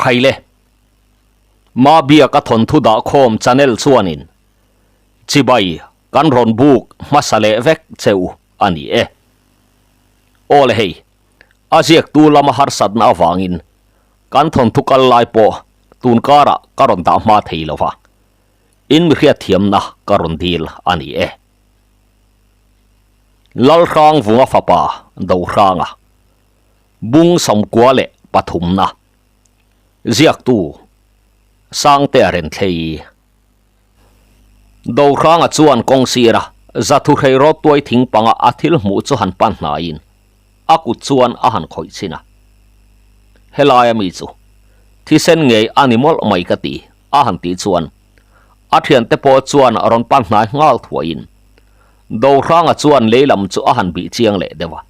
Khaile. Ma biak a thawnthu dah khawm channel chuanin chibai kan rawn buk hmasa leh vek che u a ni e. Aw le hei, a ziaktu lama harsatna avangin kan thawnthu kal lai pawh tun karah ka rawn dah hma thei lo va, in mi hriatthiamna ka rawn dil a ni e. Lalhrang Vunga fapa Dohranga. Bung 93 na ziaktu Sangtea Renthlei. Dohranga chuan kawng sira zathu hreirawt tuai thing panga a thil hmuh chu han pan hnaiin a kut chuan a han khawih chhin a. Helaia mi chu thisen ngei a ni mawlh mai ka ti a han tih chuan a thiante pawh chuan rawn pan hnai nghal thuaiin Dohranga chuan lei lam chu a han bih chiang leh deuh a.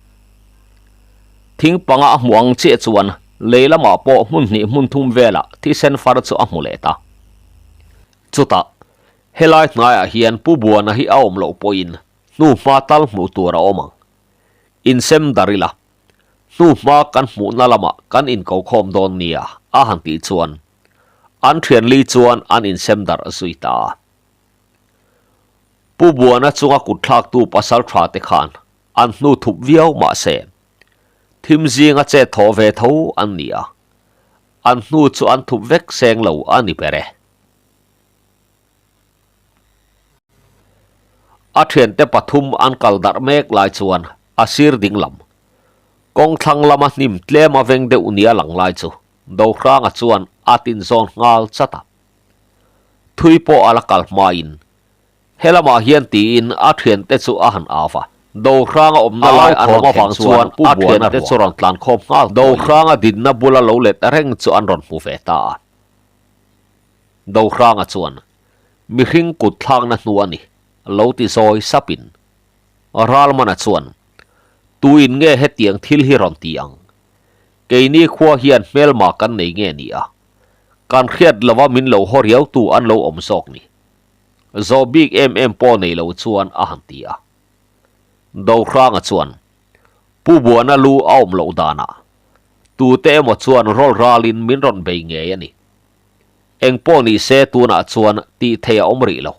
Thing panga a hmuh ang chiah chuan lei lamah pawh hmun hnih hmun thum velah thisen far chu a hmu leh ta. Chutah, helai hnaiah hian Pu Buana hi a awm loh pawhin hnu hma tal hmuh tur a awm ang. Insem dar ila, hnu hma kan hmuhna lamah kan inko khawm dawn nia a han tih chuan an thianli chuan an insem darh zui ta a. Pu Buana chunga kutthlaktu pasal tha te khan an hnu thup viau mah se, thim zinga chet thawh ve tho an ni a, an hnu chu an thup vek seng lo a ni ber e. A thiante pathum an kal darh mek lai chuan a sir ding lam, kawng thlang lama hnim tlem a veng deuh nia lang lai chu Dohranga chuan a tinzawn nghal chat a. Thui pawh a la kal hmain He lamah hian tiin a thiante chu a han au va. Dohranga awmna lai an awm avang chuan a thiante chu rawn tlan khawm nghal thuai in Dohranga dinna bula lo let reng chu an rawn hmu ve ta a. Dohranga chuan, Mihring kut thlakna hnu a ni, lo ti zawi sapin. Ralmana chuan, Tuin nge hetiang thil hi rawn ti ang? Keini khua hian hmelma kan nei nge ni a? Kan hriat lova min lo haw riautu an lo awm zawk ni. Zawh bik em em pawh nei lo chuan a han ti a. Dohranga chuan, Pu Buana lu a awm loh danah tute emaw chuan rawl ralin min rawn bei ngei a ni. Eng pawh ni se tunah chuan tih theih a awm rih lo.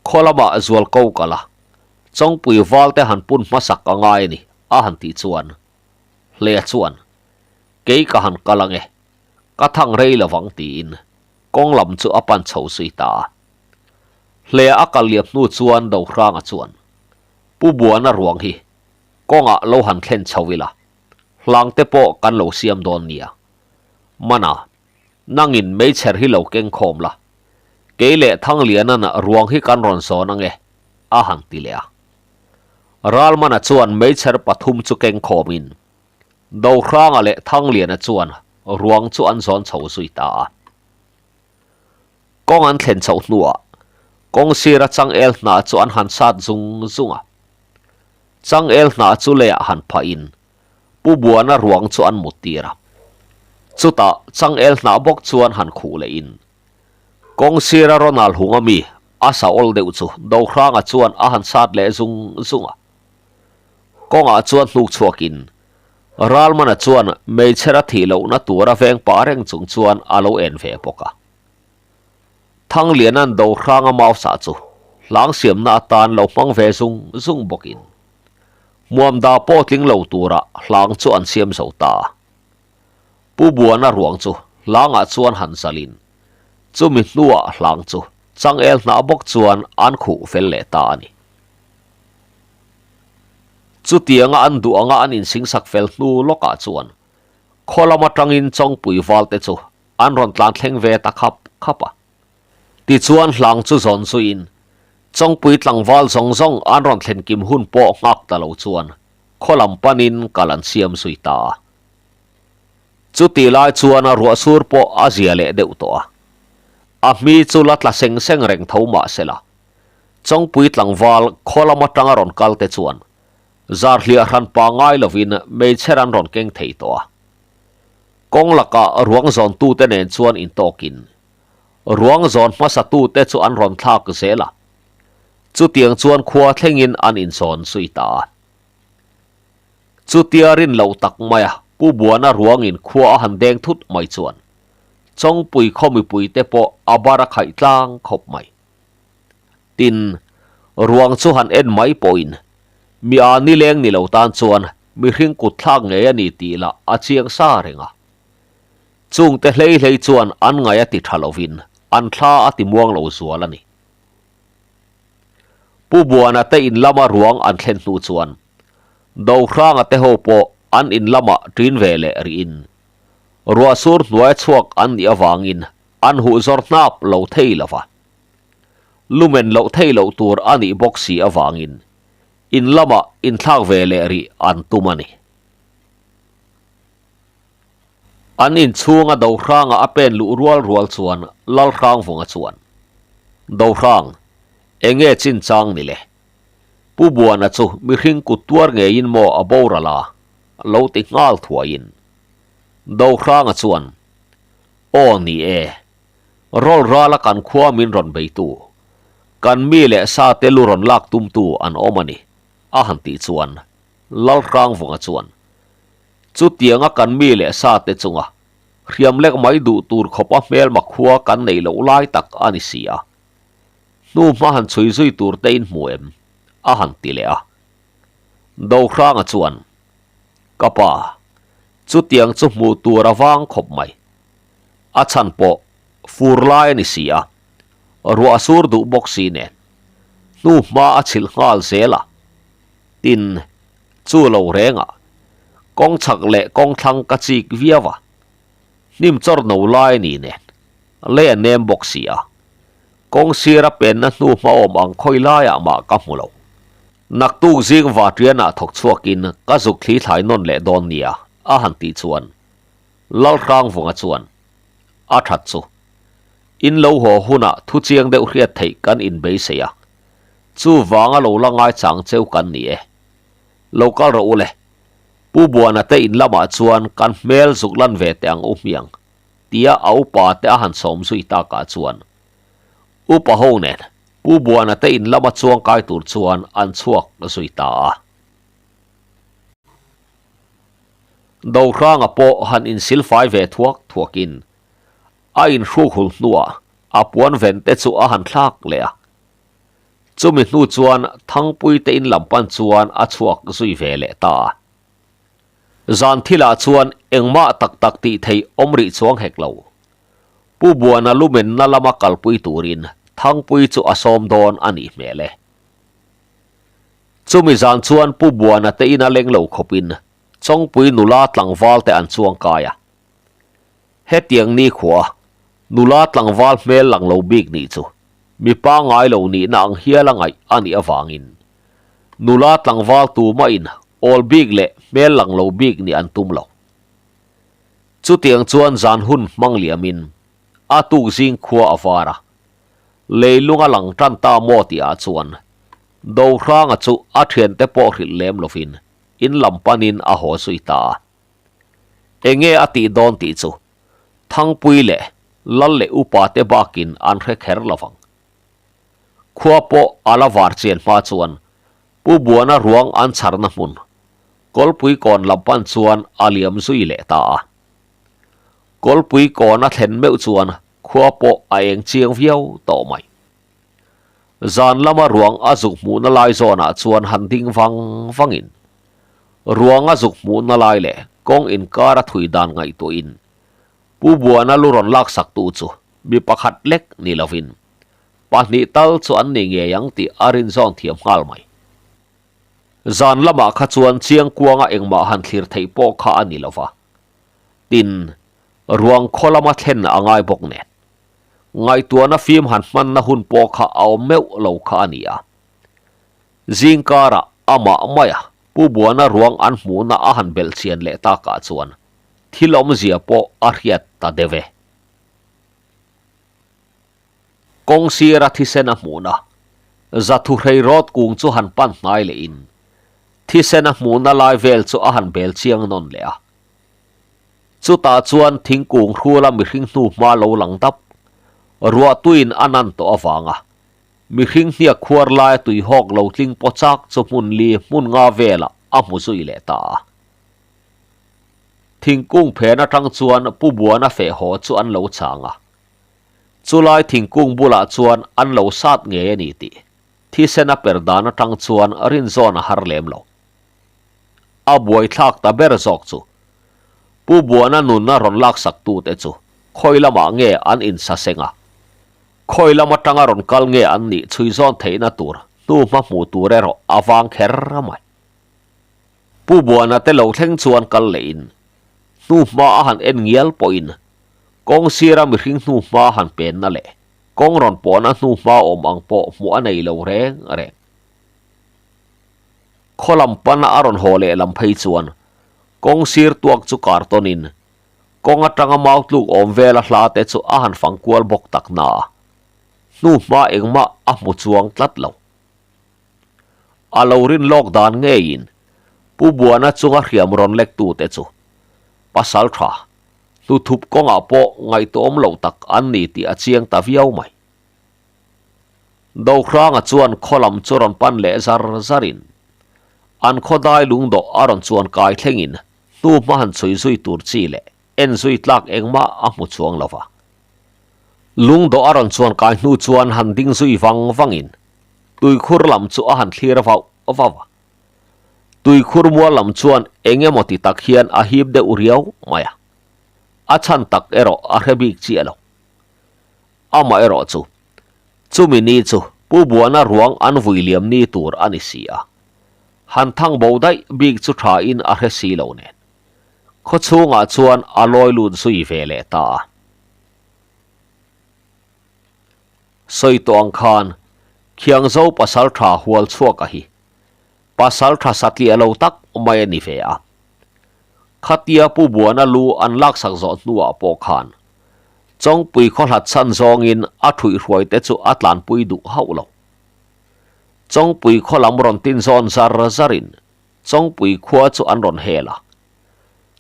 Khaw lamah zual ko kal a, Chawngpui valte han pun hmasak a ngai a ni a han tih chuan Hlea chuan, Kei ka han kal ang e, ka thang rei lovang tiin Kawng lam chu a pan chho zui ta a. Hlea a kal liam hnu chuan Dohranga chuan, Pu Buana ruang hi kawngah lo han thlen chho ila, hlang te pawh kan lo siam dawn nia. Mana, nangin meichher hi lo keng khawm la, kei leh Thangliana'n ruang hi kan rawn zawn ange, a han ti leh a. Ralmana chuan meichher pathum chu keng khawmin, Dohranga leh Thangliana chuan ruang chu an zawn chho zui ta a. Kawng an thlen chhoh hnuah kawng sira changel hnah chu an han sat zung zung a. Changel hnah chu leiah han phahin Pu Buana ruang chu an mut tir a. Chutah changel hnah bawk chuan han khuh lehin kawng sira Ronald Hunga mi a sa awl deuh chu Dohranga chuan a han sat leh zung zung a. Kawngah chuan hnuk chhuakin Ralmana chuan hmeichher a thih lohna tura veng pah reng chung chuan a lo en ve bawk a. Thangliana'n Dohranga mausa chu hlang siamna atan lo hmang ve zung zung bawkin hmuamda pawh tling lo tura hlang chu an siam zo ta a. Pu Buana ruang chu hlangah chuan han zalin chumi hnuah hlang chu changel hnah bawk chuan an khuh fel leh ta a ni. Chutianga an duh anga an insingsak fel hnu lawkah chuan khaw lam atangin Chawngpui valte chu an rawn tlan thleng ve ta khap khap a. Tichuan hlang chu zawn zuiin Chawngpui tlangval zawng zawng an rawn thlen kim hun pawh nghak ta lo chuan khaw lam panin kal an siam zui ta a. Chutih lai chuan a ruahsur pawh a zia leh deuh tawh a. A hmi chu la tla seng seng reng tho mah sela. Chawngpui tlangval khaw lam atanga rawn kal te chuan zar hliah hran pa ngai lovin hmeichher an rawn keng thei tawh a. Kawng lakah ruang zawntute nen chuan intawkin ruang zawn hmasatute chu an rawn thlak zel a, chutiang chuan khua thlengin an inzawn zui ta a. Chutia rin loh tak maia Pu Buana ruangin khua a han deng thut mai chuan. Chawngpui khaw mipuite pawh a bar a khaih tlang khawp mai. Tin, ruang chu han en mai pawhin mi a nileng ni lo tan chuan mihring kut thlak ngei a ni tih lah a chiang sa reng a. Chungte hlei hlei chuan an ngaih a ti tha lovin an thla a ti muang lo zual a ni. Pu Buana te in lama ruang an thlen hnu chuan Dohranga te ho pawh an in lamah ṭin ve leh rihin ruahsur hnuaia chhuak an nih avangin an huh zawr hnap lo thei lo va. Lumen loh thei loh tur a nih bawk si avangin in lamah inthlak ve leh rih an tum a ni. An inchhunga Dohranga a pen luh rual rual chuan Lalhrangvunga chuan, Dohrang, enge chinchang ni le? Pu Buana chu mihring kut tuar ngeiin maw a boral a? lo ti nghal thuaiin Dohranga chuan, Aw ni e, rawl rala kan khua min rawn beitu, kan mi leh sa te lu rawn lak tumtu an awm a ni, a han tih chuan Lalhrangvunga chuan, Chutianga kan mi leh sa te chunga hriam lek mai duh tur khawpa hmelma khua kan neih loh lai tak a ni si a, hnu hma han chhui zui tur te in hmu em? a han ti leh a. Dohranga chuan, Ka pa, chutiang chu hmuh tur a vang khawp mai. A chhan pawh fur lai a ni si a, ruah a sur duh bawk si nen, hnu hma a chhilh nghal zel a. Tin, Chu lo rengah kawng chhak leh kawng thlang ka chik viau a, hnim chawr no lai ni nen lei a nem bawk si a, kawng sira penna hnu hmaawm ang khawi laiah mah ka hmu lo. Naktuk zing Vatrianah thawk chhuakin ka zuk thli thlai nawn leh dawn nia a han tih chuan Lalhrangvunga chuan a that chu in lo haw hunah thu chiang deuh hriat theih kan inbeisei a, chuvanga lo la ngaichang cheu kan ni e. Lo kal rawh u le. Pu Buana te in lamah chuan kan hmel zuk lan ve teh ang u hmiang, tia a upa te a han sawm zui takah chuan upa ho nen Pu Buana te in lama chuang kai tur chuan an chhuak zui ta a. Dohranga pawh han insilfai ve thuak thuakin a inhruk hul hnuah a puan ven te chu a han thlak leh a. Chumi hnu chuan Thangpui te in lam pan chuan a chhuak zui ve leh ta a. Zan thilah chuan engmah tak tak tih theih awm rih chuang hek lo. Pu Buana lumenna lama kalpui turin Thangpui chu a sawm dawn a nih hmel e. Chumi zan chuan Pu Buana te ina leng lo khawpin Chawngpui nula tlangval te an chuang kai a. Hetiang nikhua nula tlangval hmel lang lo bik nih chu mi pangngai lo nihna ang hial a ngaih a nih avangin nula tlangval tumahin awl bik leh hmel lang lo bik nih an tum lo. Chutiang chuan zan hun hmang liamin a tuk zing khua a var a, leilung a lang tan ta maw tihah chuan Dohranga chu a thiante pawh hrilh lem lovin in lam panin a haw zui ta a. Enge a tih dawn tih chu Thangpui leh Lal leh upa te bakin an hre kher lo vang. Khua pawh a la var chian hma chuan Pu Buana ruang an chharna hmun Kawlpui kawn lam pan chuan a liam zui leh ta a. Kawlpui kawn a thlen meuh chuan khua pawh a eng chiang viau tawh mai. Zan lama ruang a zuk hmuhna lai zawnah chuan han ding vang vangin ruang a zuk hmuhna lai leh kawng inkar a thui dan ngaihtuahin Pu Buana lu rawn laksaktu chu mi pakhat lek ni lovin pahnih tal chu an ni ngei ang tih a rinzawn thiam nghal mai. Zan lamah kha chuan Chiangkuanga engmah han thlir theih pawh kha a ni lova, tin, ruang khaw lama thlen a ngai bawk nen. Ngaihtuahna fim han hmanna hun pawh kha a awm meuh lo kha a ni a. Zing karah amah maia Pu Buana ruang an hmuhna a han belh chian leh takah chuan thil awmzia pawh a hriat ta deuh e. Kawng sira thisen a hmuhna Zathuhrei rawt kung chu han pan hnai lehin thisen a hmuhna lai vel chu a han bel chiang nawn leh a. Chutah chuan thingkung hrula mihring hnu hma lo lang dap, ruahtuiin a nan tawh avanga mihring hniak khuar laia tuihawk lo tling paw chak chu hmun li hmun nga velah a hmu zui leh ta a. Thingkung phen atang chuan Pu Buana feh haw chu an lo chang a. Chulai thingkung bulah chuan an lo sat ngei a ni tih thisen a per dan atang chuan rinzawn a har lem lo. A buaithlak ta ber zawk chu Pu Buana nunna rawn laksak tute chu khawi lamah nge an insaseng a, khawi lam atanga rawn kal nge an nih chhuizawn theihna tur hnuhma hmuh tur erawh a vang kher mai. Pu Buana te lo thleng chuan kal leh in hnuhma a han en ngial pawhin kawng sira mihring hnuhma han penna leh kawng rawn pawhna hnuhma awm ang pawh hmuh a nei lo reng reng. Khaw lam pana a rawn haw leh lam phei chuan kawng sir tuak chu kar tawnin kawng atanga mau tluk awm vela hla te chu a han fang kual bawk tak na a, hnuhma engmah a hmu chuang tlat lo. A lo rin lawk dan ngeiin Pu Buana chunga hriam rawn lek tute chu pasal tha hnuthup kawngah pawh ngaihtuahawm loh tak an ni tih a chiang ta viau mai. Dohranga chuan khaw lam chu rawn pan leh zar zarin an khaw dai lungdawh a rawn chuan kai thlengin hnu hma han chhui zui tur chi leh en zui tlak engmah a hmu chuang lo va. Lungdawh a rawn chuan kai hnu chuan han ding zui vang vangin tuikhur lam chu a han thlir vauh vauh a. Tuikhur mual lam chuan eng emaw ti tak hian a hip deuh riau mai a. A chhan tak erawh a hre bik chiah lo. Amaherawh chu, chumi ni chu Pu Buana ruang an vui liam ni tur a ni si a. Han thang bo daih bik chu tha in a hre si lo nen. Khaw chhungah chuan a lawi lut zui ve leh ta a. Sawi tawh ang khan Khiangzo pasal tha hual chhuak a hi pasal tha satliah lo tak mai a ni ve a. Khatia Pu Buana lu an laksak zawh hnuah pawh khan Chawngpui khaw hlat chhan zawngin a thuihhruai te chu a tlanpui duh hauh lo. Chawngpui khaw lam rawn tin zawn zar zarin Chawngpui khua chu an rawn hel a,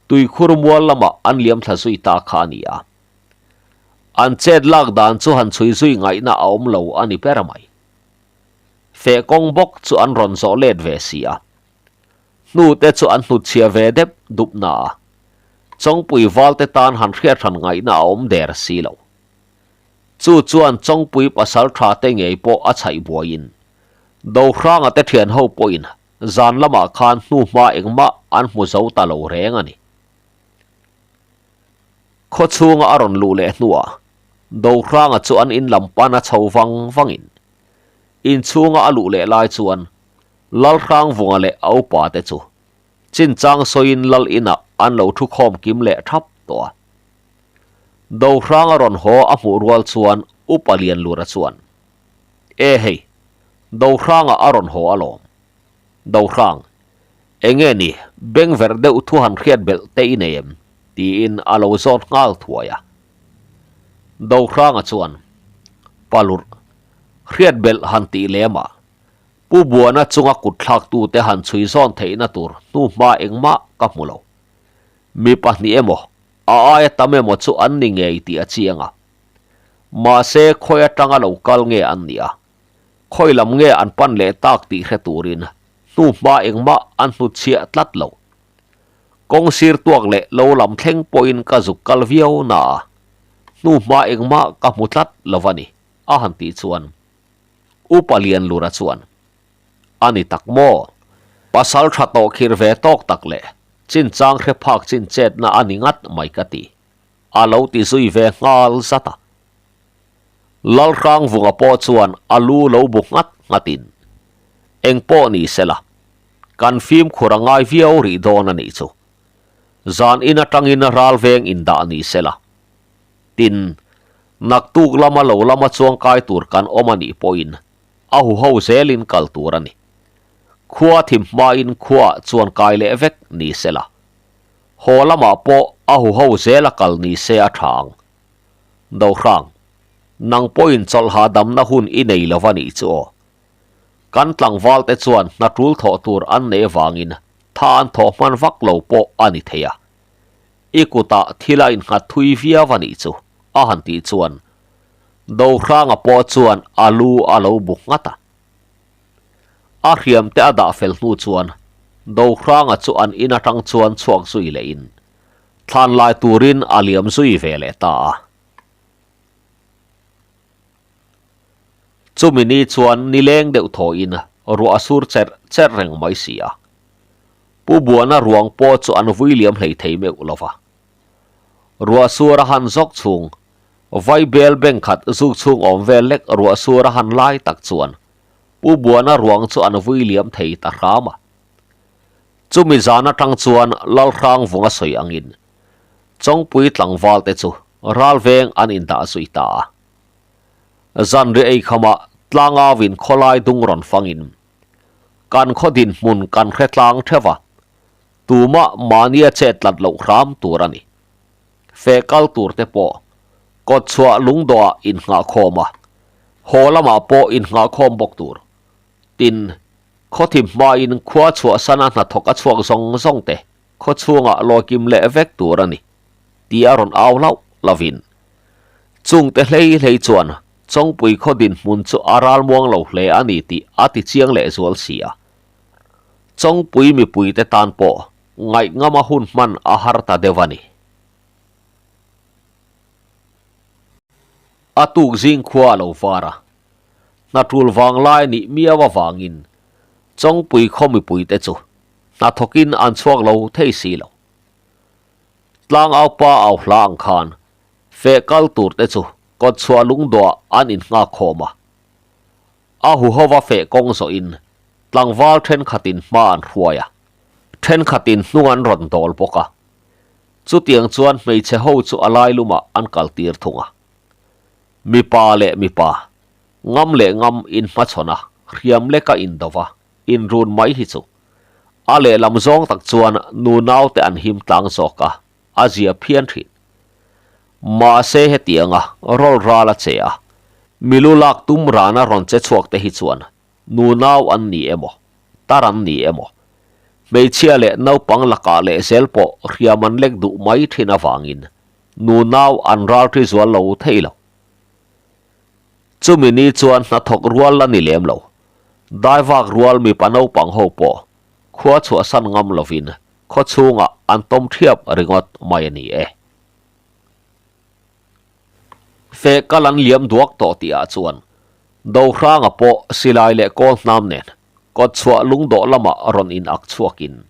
tuikhur mual lamah an liam thla zui ta kha a ni a. An chet lak dan chu han chhui zui ngaihna a awm lo a ni ber mai. Feh kawng bawk chu an rawn zawh let ve si a, hnute chu an hnutchhia ve dep dup na a, Chawngpui valte tan han hriat hran ngaihna a awm der si lo. Chu chuan Chawngpui pasal tha te ngei pawh a chhaih buaiin Dohranga te thian ho pawhin Zan lamah khan hnuhma engmah an hmu zo ta lo reng a ni. Khaw chhunga a rawn luh leh hnuah Dohranga chu an in lam pan a chho vang vangin inchhunga a luh leh lai chuan Lalhrangvunga leh a upa te chu chinchang sawiin lal inah an lo thu khawm kim leh thap tawh a. Dohranga rawn haw a hmuh rual chuan Upa Lianlura chuan, E hei, Dohranga a rawn haw alawm. Dohrang, enge ni, beng verh deuh thu han hriat belh te i nei em? tiin a lo zawt nghal thuai a. Dohranga chuan, Palurh, hriat belh han tih lem ah, Pu Buana chunga kut thlaktute han chhui zawn theihna tur hnuhma engmah ka hmu lo. Mi pahnih emaw, a aia tam emaw chu an ni ngei tih a chiang a. Mahse, khawi atanga lo kal nge an nih a, khawi lam nge an pan leh tak tih hre turin hnuhma engmah an hnutchhiah tlat lo. Kawng sir tuak leh lo lam thleng pawhin ka zuk kal viau na a, hnuhma engmah ka hmu tlat lo a ni, a han tih chuan Upa Lianlura chuan, A ni tak maw? Pasal tha tawh khir ve tawk tak leh chinchang hre phak chin chetna a ni ngat mai ka ti. A lo ti zui ve nghal zat a. Lalhrangvunga pawh chuan a lu lo bu nghat nghatin, Eng pawh ni se la, kan fimkhur a ngai viau rih dawn a nih chu. Zan in atangin ral veng indah ni se la. Tin, naktuk lama lo lama chuangkai tur kan awm a nih pawhin a huho zelin kal tur a ni. Khua thim hmain khuaah chuan kai leh vek ni se la. Haw lamah pawh a huho zel a kal ni se a tha ang. Dohrang, nang pawhin chawlh hahdamna hun i nei lo va nih chu aw. Kan tlangval te chuan hna tul thawh tur an nei avangin tha an thawh hman vak lo pawh a ni thei a. I kutah thil a innghat thui viau a nih chu, a han tih chuan Dohranga pawh chuan a lu a lo bu nghat a. A hriam te a dah fel hnu chuan Dohranga chu an in atang chuan chhuak zui leh in. Thlan lai turin a liam zui ve leh ta a. Chumi ni chuan nileng deuh thawhin ruah a sur cherh cherh reng mai si a. Pu Buana ruang pawh chu an vui liam hlei thei meuh lo va. Ruah sur a han zawk chhung, vai bel beng khat zuk chhung awm vel lek ruah sur a han lai tak chuan Pu Buana ruang chu an vui liam thei ta hram a. Chumi zan atang chuan Lalhrang vunga sawi angin Chawngpui tlangval te chu ralveng an indah zui ta a. Zanri eikhama tlangauin khawlai dung rawn fangin kan khaw dinhmun kan hre tlang theuh a, tumah mahnia chet tlat loh hram tur a ni. Feh kal tur te pawh kawtchhuah lungdawhah innghahkhawm a, haw lamah pawh innghahkhawm bawk tur. Tin, Khawthim hmain khua chhuahsana hnathawk a chhuak zawng zawng te khaw chhungah lawikim leh vek tur a ni tih a rawn au hlauh lovin chungte hlei hlei chuan Chawngpui khaw dinhmun chu a ralmuang lo hle a ni tih a ti chiang leh zual si a. Chawngpui mipuite tan pawh ngaihtngama hun hman a har ta deuh a ni. A tuk zing khua a lo var a, Hna tul vang lai nih miau avangin Chawngpui khaw mipuite chu hna thawkin an chhuak lo thei si lo. Tlangaupa au hla ang khan feh kal turte chu kawtchhuah lungdawhah an innghak khawm a. A huhova feh kawng zawhin tlangval thenkhatin hma an hruai a, thenkhatin hnung an rawn dawl bawk a. Chutiang chuan hmeichhe ho chu a lailumah an kaltir thung a. Mipa leh mipa, ngam leh ngam inhmachhawn a, hriam leka indo va, inrun mai hi chu. A lehlam zawng tak chuan nu naute an him tlang zawk a, a zia phian thin. Mahse hetianga rawl ral a che a, milu lak tum rana rawn che chhuak te hi chuan nu nau an ni emaw, tar an ni emaw, hmeichhia leh naupang lakah lehzel pawh hriam an lek duh mai thin avangin Nu nau an ralṭi zual lo thei lo. Chumi ni chuan hnathawk rual la ni lem lo. Daivak rual mipa naupang ho pawh khua chhuahsan ngam lovin khaw chhungah an tawm ṭhiap ringawt mai a ni e. Feh kal an liam duak tawh tihah chuan Dohranga pawh silai leh kawl hnam nen kawtchhuah lungdawh lamah rawn in ak chhuakin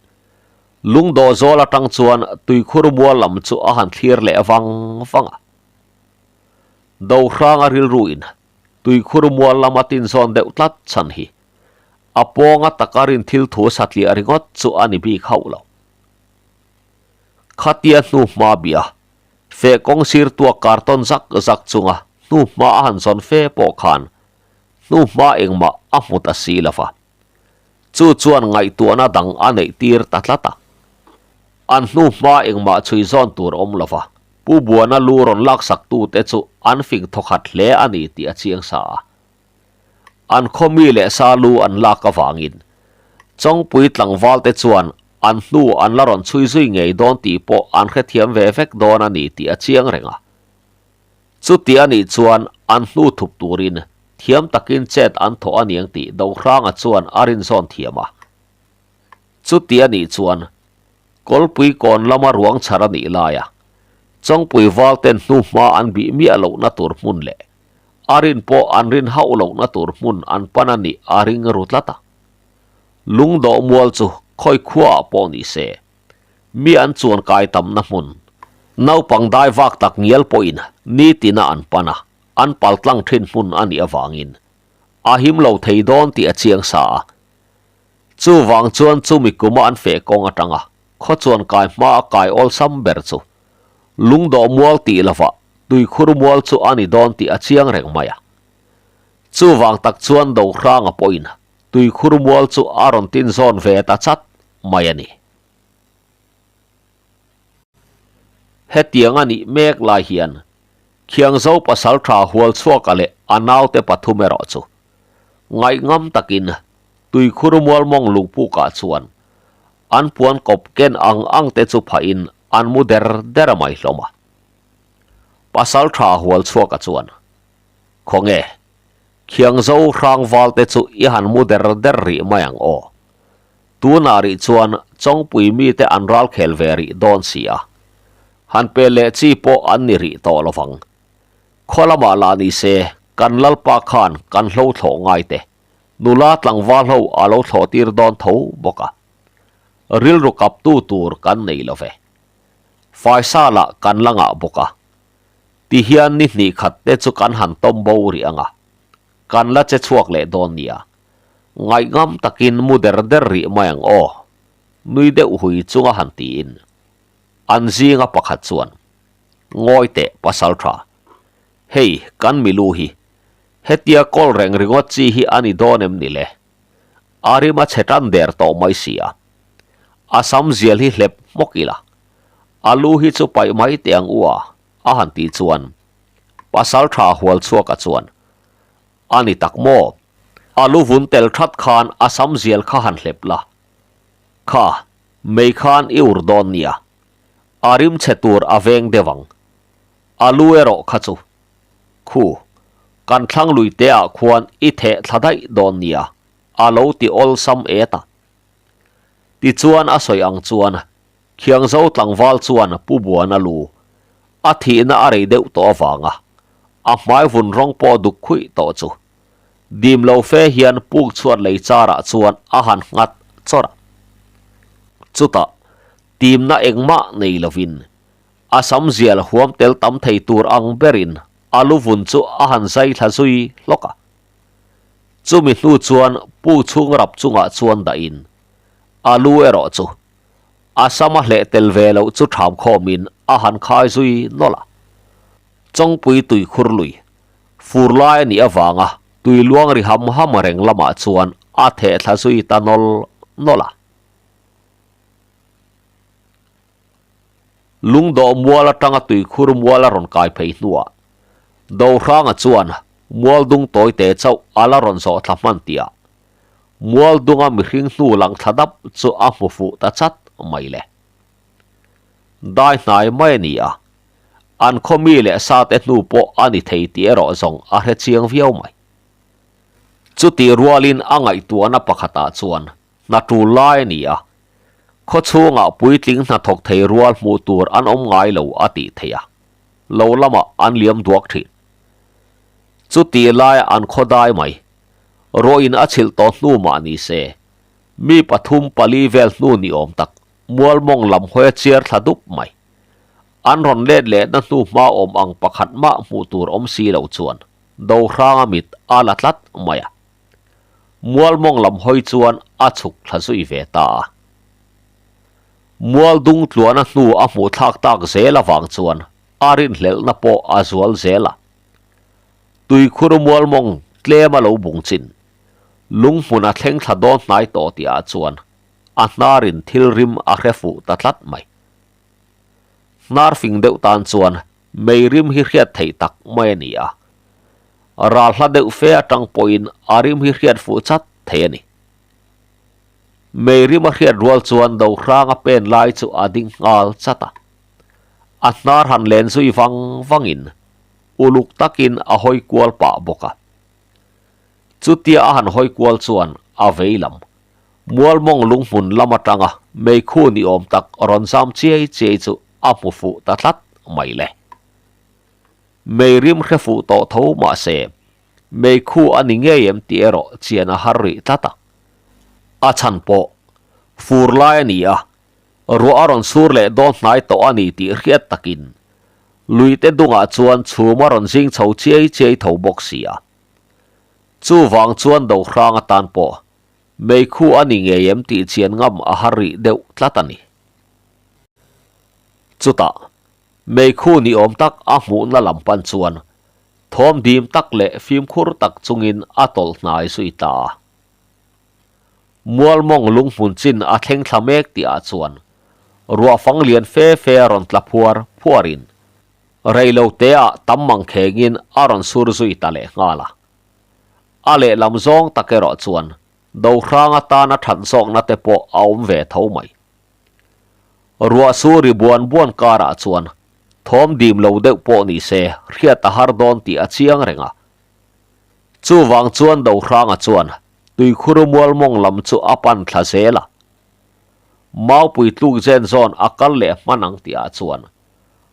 Lungdawh zawl atang chuan tuikhur mual lam chu a han thlir leh vang vang a. Dohranga rilruin tuikhur mual lama tinzawn deuh tlat chhan hi a pawnga taka rin thil thu satliah ringawt chu a ni bik hauh lo. Khatia hnu hma bia feh kawng sir tuak kartawn zak zak chunga hnu hma a han zawn fe pawh khan hnu hma engmah a hmu ta si lo va. Chu chuan ngaihtuahna dang a neih tir ta tlat a. An hnu hma engmah chhui zawn tur awm lo va, Pu Buana lu rawn laksak tute chu an fing thawkhat hle a ni tih a chiang sa a. An khaw mi leh sa lu an lak avangin Chawngpui tlangvalte chuan an hnu an la rawn chhui zui ngei dawn tih pawh an hrethiam ve vek dawn a ni tih a chiang reng a. Chuti a nih chuan an hnu thup turin thiam takin chet an thawh a niang tih Dohranga chuan a rinzawn thiam a. Chuti a nih chuan Kawlpui kawn lama ruang chhar a nih laia Chawngpui valten hnu hma an bih miah lohna tur hmun leh a rin pawh an rin hauh lohna tur hmun an pan a nih a ring ru tlat a. Lungdawh mual chu khawi khuaah pawh ni se Mi an chuan kai tamna hmun, naupang dai vak tak ngial pawhin nitina an pan a, an paltlang thin hmun a nih avangin a him lo thei dawn tih a chiang sa a. Chuvang chuan chumi kuma an feh kawng atanga khaw chuan kai hma a kai awlsam ber chu lungdawh mual tih lovah tuikhur mual chu a ni dawn tih a chiang reng mai a. Chuvang tak chuan Dohranga pawhin tuikhur mual chu a rawn tinzawn ve ta chat mai a ni. Hetiang a nih mek lai hian Khiangzo pasaltha Hualchhuaka leh a naute pathum erawh chu ngaihngam takin tuikhur mual mawng lungpukah chuan an puan kawp ken ang ang te chu phahin an mu der der mai hlawm a. Pasaltha Hualchhuaka chuan, Khawnge, Khiangzo hrangval te chu i han mu der der rih mai ang aw. Tunah rih chuan Chawngpui mite an ral khel ve rih dawn si a. Han pe leh chi pawh an ni rih tawh lo vang. Khaw lamah lah ni se, kan lalpa khan kan hlo thlawh ngai te, nula tlangval ho a lo thlawh tir dawn tho bawk a. Rilru kaptu tur kan nei lo ve. Faisa lah kan la ngah bawk a. Tihian ni hnih khat te chu kan han tawm bo rih ang a. Kan la che chhuak leh dawn nia. Ngaihngam takin mu der der rih mai ang aw. Nui deuh hui chunga han tiin. An zinga pakhat chuan, Ngawi teh pasal tha. Hei, kan milu hi. Hetia kawl reng ringawt chi hi a ni dawn em ni le? A rim a chhe tan der tawh mai si a. A sam zial hi hlep hmawk ila. A lu hi chu paih mai teh ang u a, a han tih chuan pasal tha hual chhuak a chuan, A ni tak maw? A lu vun tel that khan a sam zial kha han hlep la. Kha, mei khan i ur dawn nia. A rim chhe tur a veng deuh ang. A lu erawh kha chu. Khu, kan thlang lui te ah khuan i theh thla daih dawn nia, a lo ti awlsam et a. Tichuan a sawi ang chuan Khiangzo tlangval chuan Pu Buana lu a thihna a rei deuh tawh avanga a hmai vun rawng pawh duk khuih tawh chu dim lo fe hian puk chhuat lei charah chuan a han nghat chawrh a. Chutah timna engmah nei lovin a sam zial huam tel tam thei tur ang berin a lu vun chu a han zai thla zui hlawk a. Chumi hnu chuan puk chhung rap chungah chuan dahin a lu erawh chu A sam a hleh tel ve loh chu ṭham khawmin a han khai zui nawlh a. Chawngpui tui khur lui, fur lai a nih avanga tui luang ri ham ham reng lamah chuan a theh thla zui ta nawl nawlh a. Lungdawh mual atanga tui khur mual a rawn kai phei hnuah Dohranga chuan mual dung tawi te chauh a la rawn zawh thla hman tihah Mual dunga mihring hnu lang thla dap chu a hmu fuh ta chat mai le. Dai hnai mai a ni a, an khaw mi leh sate hnu pawh a ni thei tih erawh zawng a hre chiang viau mai. Chutih rualin a ngaihtuahna pakhatah chuan hna tul lai a ni a, khaw chhungah puitling hnathawk thei rual hmuh tur an awm ngai lo a tih theih a, lo lamah an liam duak thin. Chutih laia an khaw dai mai Ruahin a chhilh tawh hnu mah ni se, mi pathum pali vel hnu ni awm tak mualmawng lam hawi a chiar thla dup mai. An rawn let lehna hnu hma awm ang pakhat mah hmuh tur awm si lo chuan Dohranga mit a la tlat mai a. Mualmawng lam hawi chuan a chhuk thla zui ve ta a. Mual dung tluana hnu a hmuh thlak tak zel avang chuan a rinhlelhna pawh a zual zel a. Tuikhur mualmawng tlem a lo bung chin. Lung hmun a thleng thla dawn hnai tawh tih ah chuan a hnar in thil rim a hre fuh ta tlat mai. Hnar fing deuh tan chuan mei rim hi hriat theih tak mai a ni a. Ral hla deuh fe atang pawhin a rim hi hriat fuh chat thei a ni. Mei rim a hriat rual chuan Dohranga pen lai chu a ding nghal chat a. A hnar han len zui vang vangin uluk takin a hawi kual pah bawk a. Chutia a han hawi kual chuan a vei lam, Mualmawng lunghmun lam atanga meikhu ni awm tak rawn zam chiai chiai chu a hmu fuh ta tlat mai le. Mei rim hre fuh tawh tho mah se, meikhu a ni ngei em tih erawh chian a har rih tlat a. A chhan pawh fur lai a ni a, ruah a rawn sur leh dawn hnai tawh a ni tih hriat takin Luite dungah chuan chhum a rawn zing chho chiai chiai tho bawk si a. Chuvang chuan Dohrang atan pawh meikhu a ni ngei em tih chian ngam a har rih deuh tlat a ni. Chutah, meikhu ni awm tak a hmuhna lam pan chuan thawm dim tak leh fimkhur tak chungin a tawlh hnai zui ta a. Mualmawng lunghmun chin a thleng thla mek tihah chuan ruah fang lian fe fe a rawn tla phuar phuarin reilo teah tam mang khengin a rawn sur zui ta leh nghal a. A lehlam zawng tak erawh chuan Dohrang atana that zawkna te pawh a awm ve tho mai. Ruah su ri buan buan karah chuan thawm dim lo deuh pawh ni se hriat a har dawn tih a chiang reng a. Chuvang chuan Dohranga chuan tuikhur mualmawng lam chu a pan thla zel a. Maupui tluk zen zawn a kal leh hman ang tihah chuan.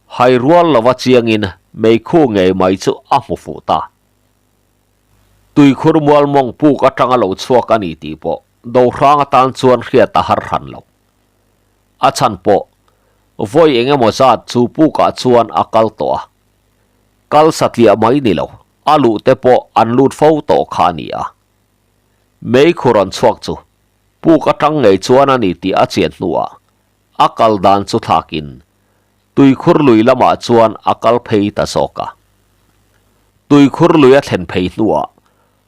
Hai rual lova chiangin meikhu ngei mai chu a hmu fuh ta. Tuikhur mual mawng puk atanga lo chhuak a ni tih pawh Dohrang atan chuan hriat a har hran lo. A chhan pawh vawi eng emaw zat chu pukah chuan a kal tawh a. Kal satliah mai ni lo, a luh te pawh an lut fo tawh kha a ni a. Meikhu rawn chhuak chu puk atang ngei chuan a ni tih a chian hnuah a kal dan chu thlakin tuikhur lui lamah chuan a kal phei ta zawk a. Tuikhur lui a thlen phei hnuah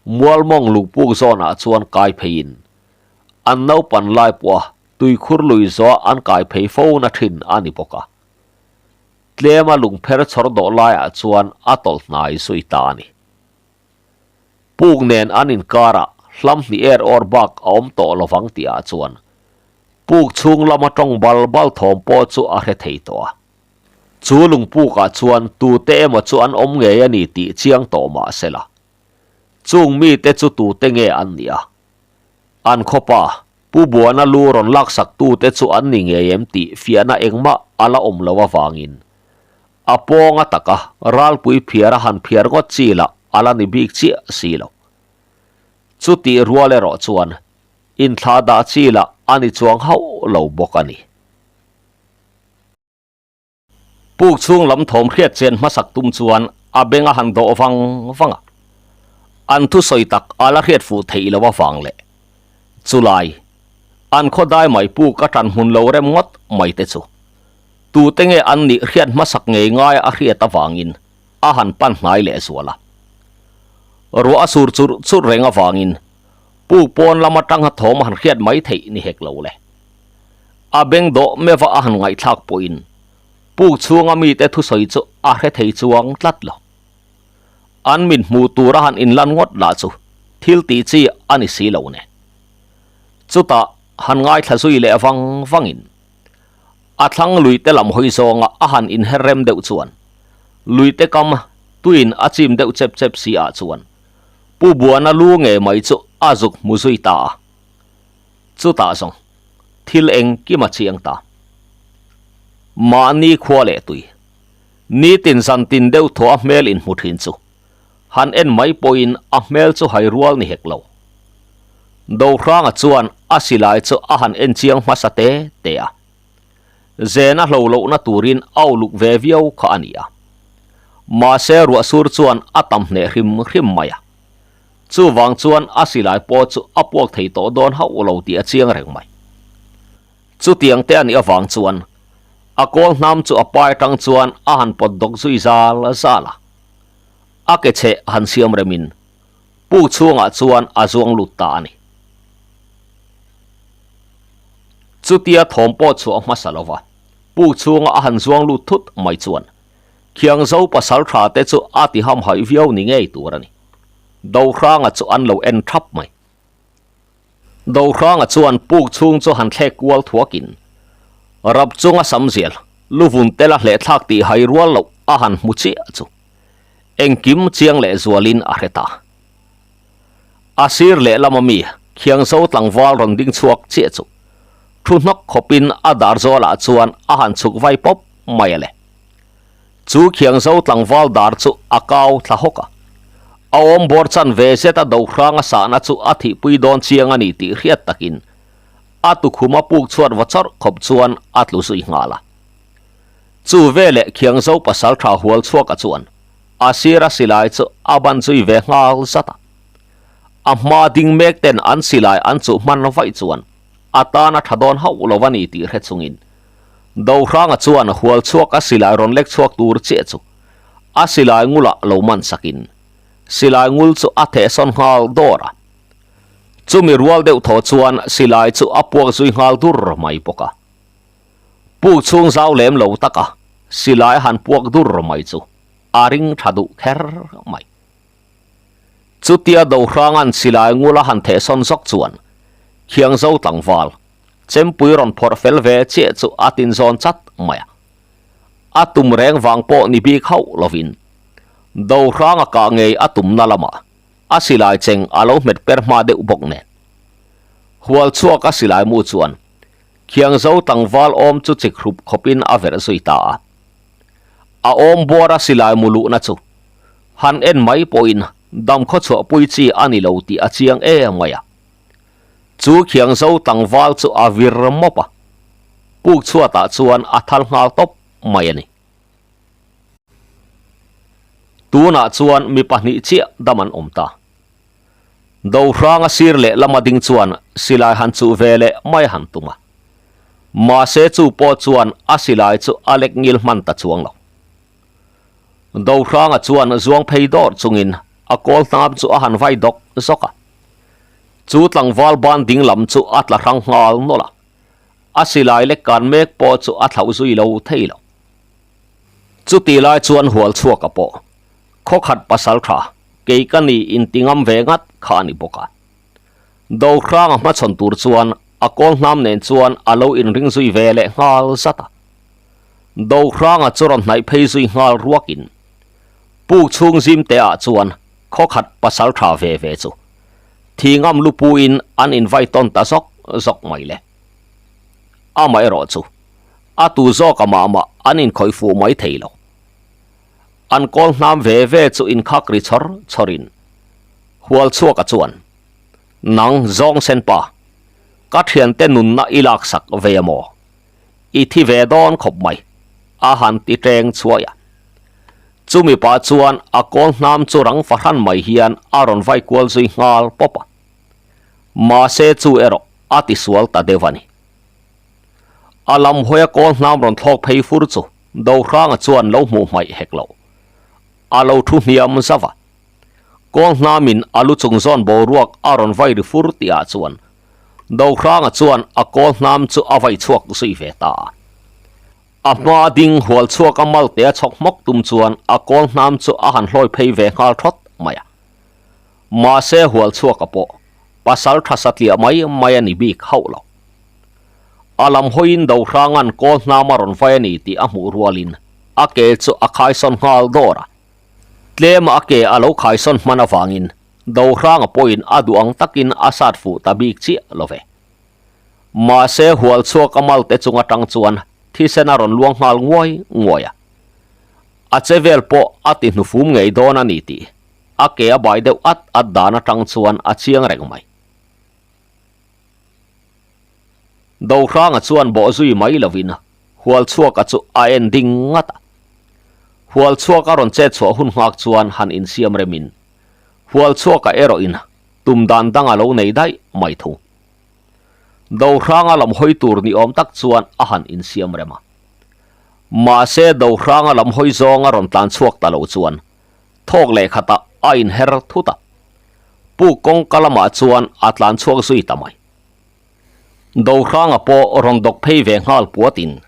Mualmawng lungpuk zawnah chuan kai pheiin an naupan lai pawha tuikhur lui zawh an kai phei fo na thin a ni bawk a. Tlema lungpher chhawr dawh laiah chuan a tawlh hnai zui ta a ni. Puk nen an inkarah hlam hnih er awr bak a awm tawh lovang tihah chuan puk chhung lama tawng bal bal thawm pawh chu a hre thei tawh a. Chu lungpukah chuan tute emaw chu an awm ngei a ni tih chiang tawh mah sela. Chung mite chu tute nge an nih a? An khawpa Pu Buana lu rawn laksak tute chu an ni ngei em tih fiahna engmah a la awm lo avangin a pawnga taka ralpui phiar a han phiar ngawt chi lah a la ni bik chiah si lo. Chutih rual erawh chuan inthlah dah chi lah a ni chuang hauh lo bawk a ni. Puk chhung lam thawm hriat chen hmasak tum chuan a beng a han dawh vang vang a, an thusawi tak a la hriat fuh theih lo avang leh chulai an khaw dai mai puk a tan hmun lo rem ngawt mai te chu tute nge an nih hriat hmasak ngei ngai a hriat avangin a han pan hnai leh zual a. Ruah a sur churh churh reng avangin puk pawn lam atanga thawm a han hriat mai theih ni hek lo le. A beng dawh meuha a han ngaihthlak pawhin puk chhunga mite thusawi chu a hre thei chuang tlat lo. An mit hmuh tur a han inlan ngawt lah chu thil tih chi a ni si lo ne. Chutah han ngaithla zui leh vang vangin a thlang luite lam hawi zawnga a han inher rem deuh chuan luite kam tuin a chim deuh chep chep si ah chuan Pu Buana lu ngei mai chu a zuk hmu zui ta a. Chutah zawng thil engkim a chiang ta. Mahni khua leh tui. Nitin zan tin deuh thaw a hmel inhmu thin chu han en mai pawhin a hmel chu hai rual ni hek lo. Dohranga chuan a silai chu a han en chiang hmasa te te a. Zen a hlo lohna turin a uluk ve viau kha a ni a. Mahse ruahsur chuan a tam hneh hrim hrim mai a. Chuvang chuan a silai pawh chu a puak thei tawh dawn hauh lo tih a chiang reng mai. Chutiang te a nih avang chuan a kawl hnam chu a pai atang chuan a han pawt dawk zui zal zal a. A ke chheh han siam remin puk chhungah chuan a zuang lut ta a ni. Chutia thawm pawh chhuah hmasa lova puk chhunga a han zuang lut thut mai chuan Khiangzo pasal tha te chu a ti hamhaih viau ni ngei tur a ni. Dohranga chu an lo en thap mai. Dohranga chuan puk chhung chu han thlek kual thuakin rap chunga samzial luvun tela hlehthlak tih hai rual loh a han hmu chiah chu engkim chiang leh zualin a hre ta. A sir lehlam ami Khiangzo tlangval rawn ding chhuak chiah chu thu hnawk khawpin a dar zawlah chuan a han chhuk vai pawp mai a le. Chu Khiangzo tlangval dar chu a kau thla hawk a, a awm bawr chan ve zet a Dohranga sahna chu a thihpui dawn chiang a ni tih hriat takin a tukhum a puk chhuat va chawrh khawp chuan a tlu zui nghal a. Chu veleh Khiangzo pasaltha hual chhuaka chuan a sira silai chu a ban zui ve nghal zat a. A hma ding mek ten an silai an chuh hman vaih chuan a tan a tha dawn hauh lo a ni tih hre chungin Dohranga chuan hual chhuak a silai rawn lek chhuak tur chiah chu a silai ngulah lo man sakin silai ngul chu a thehsawn nghal dawr a. Chumi rual deuh thaw chuan silai chu a puak zui nghal dur mai bawk a. Puk chhung zau lem lo taka silai han puak dur mai chu a ring tha duh kher mai. Chutia Dohranga'n silai ngula han thehsawn zawk chuan Khiangzo tlangval chempui rawn phawrh fel ve chiah chu a tinzawn chat mai a. A tum reng vang pawh ni bik hauh lovin Dohranga kah ngei a tumna lamah a silai cheng a lo hmet per hma deuh bawk nen. Hual chhuak a silai mu chuan Khiangzo tlangval awm chu chik hrup khawpin a verh zui ta a. A awm buara silai mu luhna chu han en mai pawhin dam khawchhuah pui chi a ni lo tih a chiang em mai a. Chu khiang zo tlangval chu a vir mawp a, puk chhuatah chuan a thal nghal tawp mai a ni. Tunah chuan mi pahnih chiah dam an awm ta. Dohranga sir leh lama ding chuan silai han chuh ve leh mai han tum a. Mahse chu pawh chuan a silai chu a lek ngil hman ta chuang lo. Dohranga chuan zuang phei dawr chungin a kawl hnam chu a han vai dawk zawk a. Chu tlangval ban ding lam chu a tla hrang nghal nawlh a. A silai lek kan mek pawh chu a thlauh zui lo thei lo. Chuti lai chuan hual chhuak a pawh. Khaw khat pasal tha, kei ka ni inti ngam ve ngat kha a ni bawk a. Dohranga hmachhawn tur chuan a kawl hnam nen chuan a lo inring zui ve leh nghal zat a. Dohranga chu rawn hnaih phei zui nghal ruakin puk chhung zim te ah chuan khaw khat pasal tha ve ve chu thi ngam lupuin an invai tawn ta zawk zawk mai le. Amaherawh chu a tu zawk a mah mah an inkhawih fuh mai thei lo. An kawl hnam ve ve chu inkhak ri chawr chawrin hual chhuak a chuan, Nang zawng sen pa, ka thiante nunna i laksak ve maw? I thi ve dawn khawp mai, a han ti teng chhuai a. Chumi pah chuan a kawl hnam chu rang fahran mai hian a rawn vai kual zui nghal pawp a. Mahse chu erawh a tisual ta deuh a ni. A lam hawia kawl hnam rawn thlawk phei fur chu Dohranga chuan lo hmuh hmaih hek lo. A lo thu hniam zauh a. Kawl hnamin a lu chung zawn boruak a rawn vai ri fur tihah chuan Dohranga chuan a kawl hnam chu a vai chhuak zui ve ta a. A hma ding hual chhuak a malte a chhawk hmawk tum chuan a kawl hnam chu a han hlawi phei ve nghal thawt mai a. Mahse hual chhuaka pawh pasal tha satliah mai mai a ni bik hauh lo. A lam hawiin Dohranga'n kawl hnam a rawn vai a ni tih a hmuh rualin a ke chu a khaisawn nghal dawr a. Tlema a ke a lo khaisawn hman avangin Dohranga pawhin a duh ang takin a sat fuh ta bik chiah lo ve. Mahse hual chhuak a malte chung atang chuan thisen a rawn luang nghal nguai nguai a. A che vel pawh a ti hnufum ngei dawn a ni tih a ke a bai deuh at at dan atang chuan a chiang reng mai. Dohranga chuan bawh zui mai lovin hual chhuaka chu a en ding ngat a. Hual chhuaka rawn chet chhuah hun nghak chuan han insiam remin hual chhuaka erawhin tum dan dang a lo nei daih mai thung. Dohranga lam hawi tur ni awm tak chuan a han insiam rem a. Mahse Dohranga lam hawi zawng a rawn tlan chhuak ta lo chuan thawk leh khatah a inher thut a. Puk kawngka lamah chuan a tlan chhuak zui ta mai. Dohranga pawh rawn dawk phei ve nghal puatin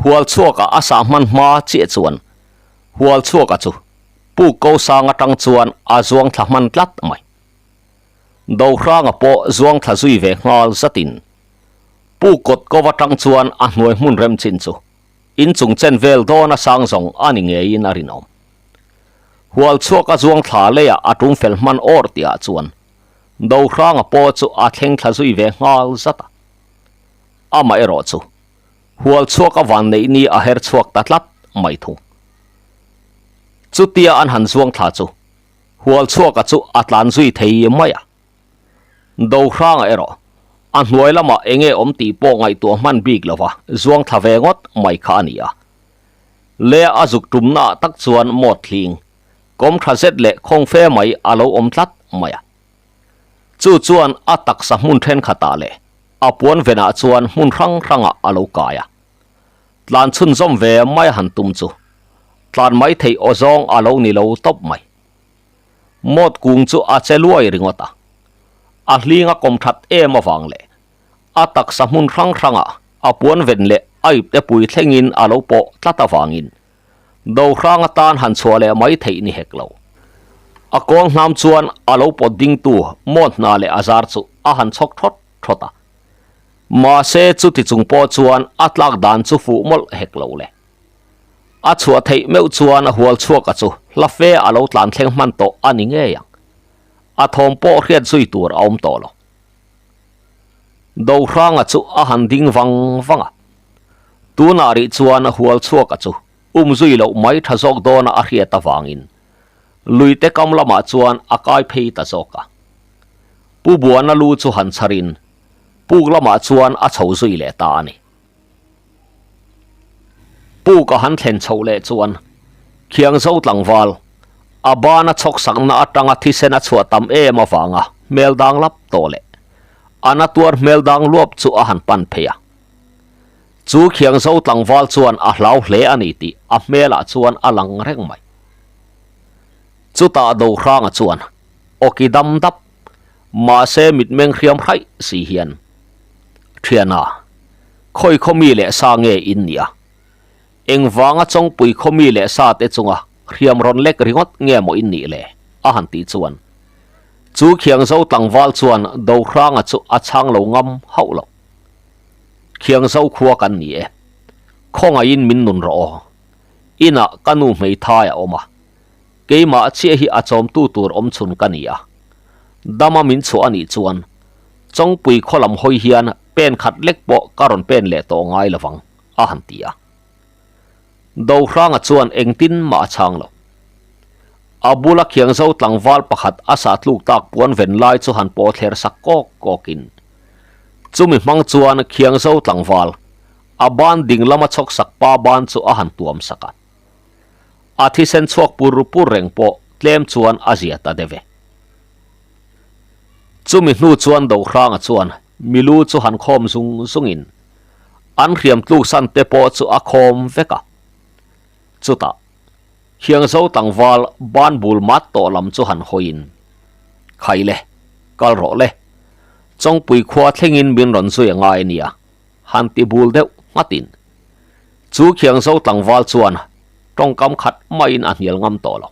hual chhuakah a sah hman hma chiah chuan hual chhuaka chu puk ko sang atang chuan a zuang thla hman tlat mai. Dohranga pawh zuang thla zui ve nghal zatin puk kawt ko atang chuan a hnuai hmun rem chin chu inchung chen vel dawn a sang zawng a ni ngeiin a rinawm. Hual chhuak a zuang thla leiah a tum fel hman awr tihah chuan Dohranga pawh chu a thleng thla zui ve nghal zat a. Amah erawh chu hual chhuak a van neih ni a her chhuak ta tlat mai thung. Chutia an han zuang thla chu hual chhuaka chu a tlan zui thei mai a. Dohranga erawh a hnuai lamah eng nge awm tih pawh ngaihtuah hman bik lova zuang thla ve ngawt mai kha a ni a. Lea a zuk tumnaah tak chuan mawt hling, kawm tha zet leh khawng fe mai a lo awm tlat mai a. Chu chuan a taksa hmun thenkhatah leh a puan venah chuan hmun hrang hrangah a lo kai a. Tlan chhunzawm ve mai a han tum chu tlan mai theih aw zawng a lo ni lo tawp mai. Mawt kung chu a che luai ringawt a, a hling a kawm that em avang leh a taksa hmun hrang hrangah a puan ven leh a ipte pui thlengin a lo pawh tlat avangin do hrang atan han chhuah leh mai theih ni hek lo. A kawl hnam chuan a lo pawt dingtu mawt hna leh a zar chu a han chhawk thawt thawt a. Mahse chuti chung pawh chuan a tlak dan chu fuh mawlh hek lo le. A chhuah theih meuh chuan a hual chhuak a chu hla fe a lo tlan thleng hman tawh a ni ngei ang. A thawm pawh hriat zui tur a awm tawh lo. Dohranga chu a han ding vang vang a. Tunah rih chuan hual chhuak a chu. Umzui loh mai tha zawk dawna a hriat avangin luite kam lamah chuan a kai phei ta zawk a. Pu Buana lu chu han chharin puk lamah chuan a chho zui leh ta a ni. Puk a han thlen chhoh leh chuan Khiangzo tlangval a bana chhawk sakna atanga thisen a chhuah tam em avanga hmel dang lap tawh leh a na tuar hmel dang luap chu a han pan phei a. Chu Khiangzo tlangval chuan a hlau hle a ni tih a hmelah chuan a lang reng mai. Chutah Dohranga chuan awki dam dap, mahse mitmeng hriam hraih si hian, Thiana, khawi khaw mi leh sa nge in nia? Engvanga Chawngpui khaw mi leh sa te chunga hriam rawn lek ringawt nge maw in nih le? a han tih chuan chu Khiangzo tlangval chuan Dohranga chu a chhang lo ngam hauh lo. Khiangzo khua kan ni e. Khawngaihin min nun rawh aw. Inah ka nu hmeithai a awm a. Keimah chiah hi a chawmtu tur awmchhun ka ni a. Dama min chhuah a nih chuan Chawngpui khaw lam hawi hian pen khat lek pawh ka rawn pen leh tawh ngai lovang, a han ti a. Dohranga chuan engtin mah a chhang lo. A bula Khiangzo tlangval pakhat a sah tluk tak puan ven lai chu han paw thler sak kawk kawkin chumi hmang chuan Khiangzo tlangval a ban ding lama chhawk sak pa ban chu a han tuam sak a. A thisen chhuak pur pur reng pawh tlem chuan a zia ta deuh e. Chumi hnu chuan Dohranga chuan milu chu han khawm zung zungin an hriam tluk san te pawh chu a khawm vek a. Chutah, Khiangzo tlangval ban bul mat tawh lam chu han hawiin, Khai le, kal rawh le, Chawngpui khua thlengin min rawn zui a ngai nia, han ti bul deuh nghatin. Chu Khiangzo tlangval chuan tawngkam khat maiin a hnial ngam tawh lo.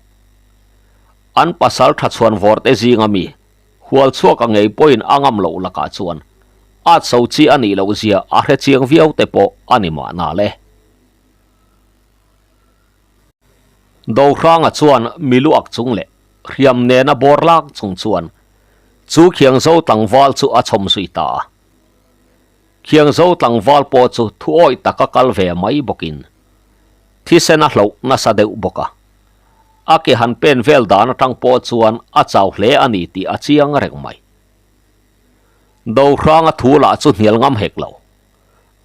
An pasal tha chhuan vawr te zinga mi Hual chhuak a ngei pawhin a ngam loh lakah chuan at so chi a nih loh zia a hre chiang viau te pawh a ni mahna le. Dohranga chuan miluak chung leh hriam nena bawr lak chung chuan chu Khiangzo tlangval chu a chhawm zui ta a. Khiangzo tlangval pawh chu thu awih taka kal ve mai bawkin thisen a hloh nasa deuh bawk a. A ke han pen vel dan atang pawh chuan a chau hle a ni tih a chiang reng mai. Dohranga thu lah chu hnial ngam hek lo.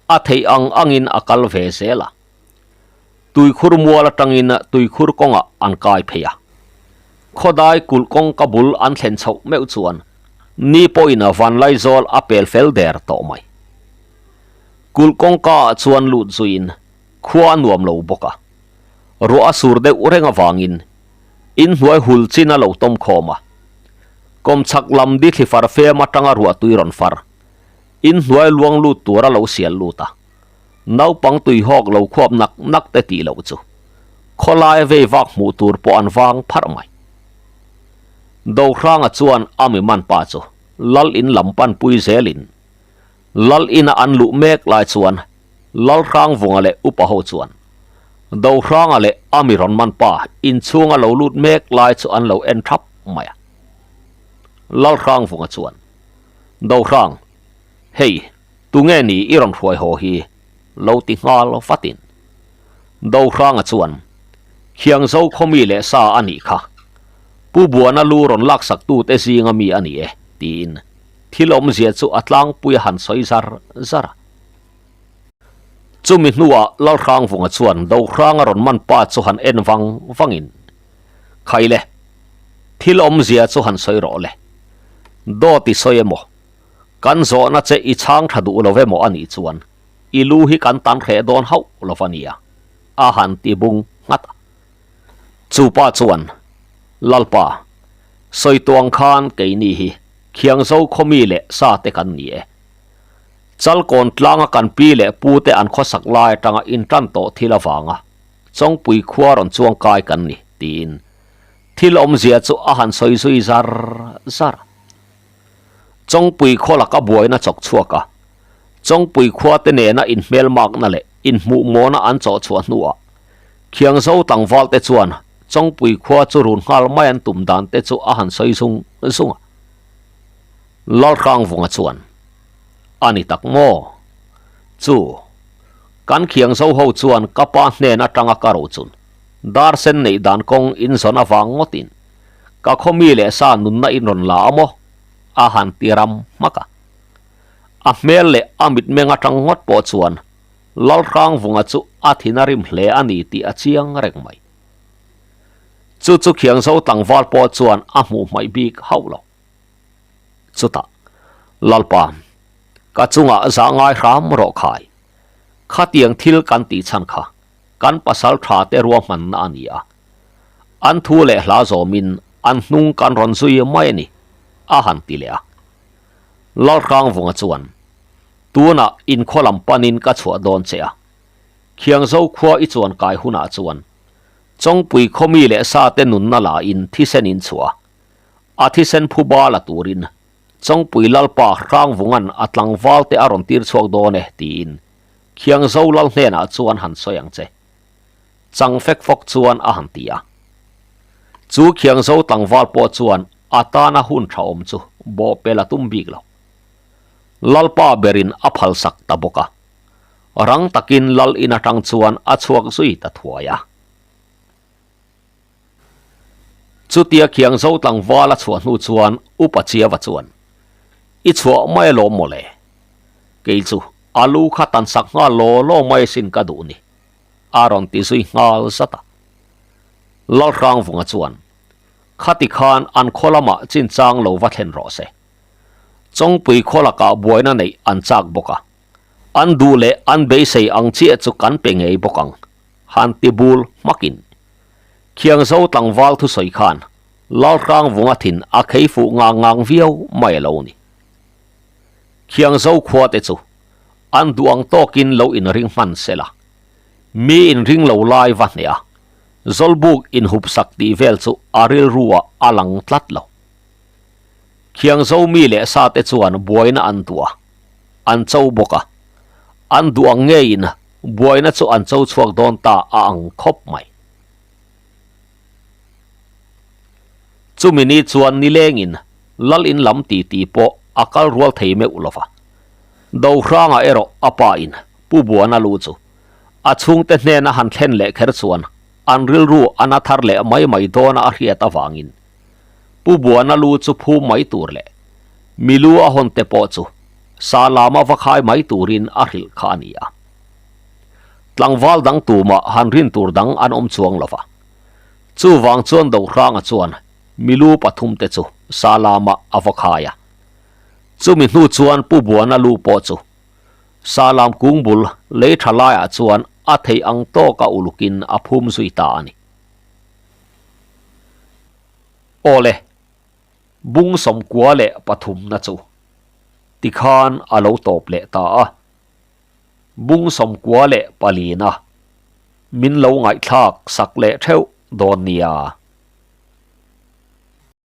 A theih ang angin a kal ve zel a. Tuikhur mual atangin tuikhur kawngah an kai phei a. Khawdai kulh kawngka bul an thlen chhoh meuh chuan ni pawhin Vanlaizawl a pel fel der tawh mai. Kulh kawngkaah chuan lut zuiin khua a nuam lo bawk a. Ruah a sur deuh reng avangin inhnuai hul chin a lo tawm khawm a. Kawmchhak lam di thli far fem atanga ruah tui rawn far, inhnuai luang lut tur a lo sial lut a. Naupang tui hawk lo khuap nak nak te tih loh chu khawlai vei vak hmuh tur pawh an vang pharh mai. Dohranga chuan a mi man pa chu Lal in lam pan pui zelin Lal ina an luh mek lai chuan Lalhrangvunga leh upa ho chuan Dohranga leh a mi rawn man pa inchhunga lo lut mek lai chu an lo en thap mai a. Lalhrangvunga chuan, Dohrang, hei, tunge ni i rawn hruai haw hi? lo ti nghal vatin. Dohranga chuan, Khiangzo khaw mi leh sa a nih kha. Pu Buana lu rawn laksak tute zinga mi a ni e, tiin thil awmzia chu a tlangpui a han sawi zar zar a. Chumi hnuah Lalhrangvunga chuan Dohranga rawn man pa chu han en vang vangin, Khai le, thil awmzia chu han sawi rawh le. Dawt i sawi emaw? Kan zawhna che i chhang tha duh lo emaw a nih chuan i lu hi kan tan hreh dawn hauh lo va nia, a han ti bung nghat a. Chu pa chuan, Lalpa, sawi tuang khan keini hi Khiangzo khaw mi leh sa te kan ni e. Chalkawn tlanga kan pi leh pu te an khawsak lai atanga intan tawh thil avanga Chawngpui khua rawn chuang kai kan ni, tiin thil awmzia chu a han sawi zui zar zar a. Chawngpui khaw laka buaina chawk chhuak a, Chawngpui khua te nena inhmelmakna leh inhmuhmawna an chawh chhuah hnuah Khiangzo tlangval te chuan Chawngpui khua chu run nghal mai an tum dan te chu a han sawi zung zung a. Lalhrangvunga chuan, A ni tak maw? Chu. Kan khiang zo ho chuan ka pa hnen atanga ka rochun dar sen neih dan kawng in zawn avang ngawtin ka khaw mi leh sa nunna in rawn la a maw? A han ti ram hmak a. A hmel leh a mitmeng atang ngawt pawh chuan Lalhrangvunga chu a thin a rim hle a ni tih a chiang reng mai. Chu chu Khiangzo tlangval pawh chuan a hmuh hmaih bik hauh lo. Chutah, Lalpa, ka chungah zah ngai hram rawh khai. Khatiang thil kan tih chhan kha kan pasal tha te ruahmanna a ni a. An thu leh hla zawmin an hnung kan rawn zui mai a ni, a han ti leh a. Lalhrangvunga chuan, Tunah inkhaw lam panin ka chhuah dawn che a. Khiangzo khua i chuan kai hunah chuan Chawngpui khaw mi leh sa te nunna la in thisen in chhuah a. A thisen phuba la turin Chawngpui Lalpa Hrangvunga'n a tlangval te a rawn tir chhuak dawn e tiin Khiangzo Lal hnenah chuan han sawi ang che. Chang fek fawk chuan a han ti a. Chu Khiangzo tlangval pawh chuan a tana hun tha awm chu bawhpel a tum bik lo. Lalpa berin a phalsak ta bawk a. Rang takin Lal in atang chuan a chhuak zui ta thuai a. Chutia Khiangzo tlangval a chhuah hnu chuan Upa Chiava chuan, I chhuah mai alawm mawle. Kei chu a lu kha tan sak nghal law law mai asin ka duh ni, a rawn ti zui nghal zat a. Lalhrangvunga chuan, Khati khan an khaw lamah chinchang lo va thlen rawh se. Chawngpui khaw lakah buaina neih an chak bawk a. An duh leh an beisei ang chiah chu kan pe ngei bawk ang, han ti bul hmakin. Khiangzo tlangval thusawi khan Lalhrangvunga thin a khei fuh ngang ngang viau mai a lo ni. Khiangzo khua te chu an duh ang tawkin lo inring hman se la, mi inring lo lai va hneh a, Zawlbuk inhupsak tih vel chu a rilruah a lang tlat lo. Khiangzo mi leh sa te chuan buaina an duh a, an cho bawk a. An duh ang ngeiin buaina chu an cho chhuak dawn ta a ang khawp mai. Chumi ni chuan nilengin Lal in lam titi pawh a kal rual thei meuh lo va. Dohranga erawh a pa in Pu Buana lu chu a chhungte hnena han thlen leh kher chuan an rilru a na thar leh mai mai dawna a hriat avangin Pu Buana lu chu phum mai tur leh mi lu a hawn te pawh chu sa lama va khai mai turin a hrilh kha a ni a. Tlangval dang tumah han rin tur dang an awm chuang lo va. Chuvang chuan Dohranga chuan mi lu pathum te chu sa lamah a va khai a. Chumi hnu chuan Pu Buana lu pawh chu sa lam kung bul lei tha laiah chuan a theih ang tawka ulukin a phum zui ta a ni. Awle, bung sawmkua leh pathumna chu tikhan a lo tawp leh ta a. Bung sawmkua leh palina min lo ngaihthlak sak leh theuh dawn nia.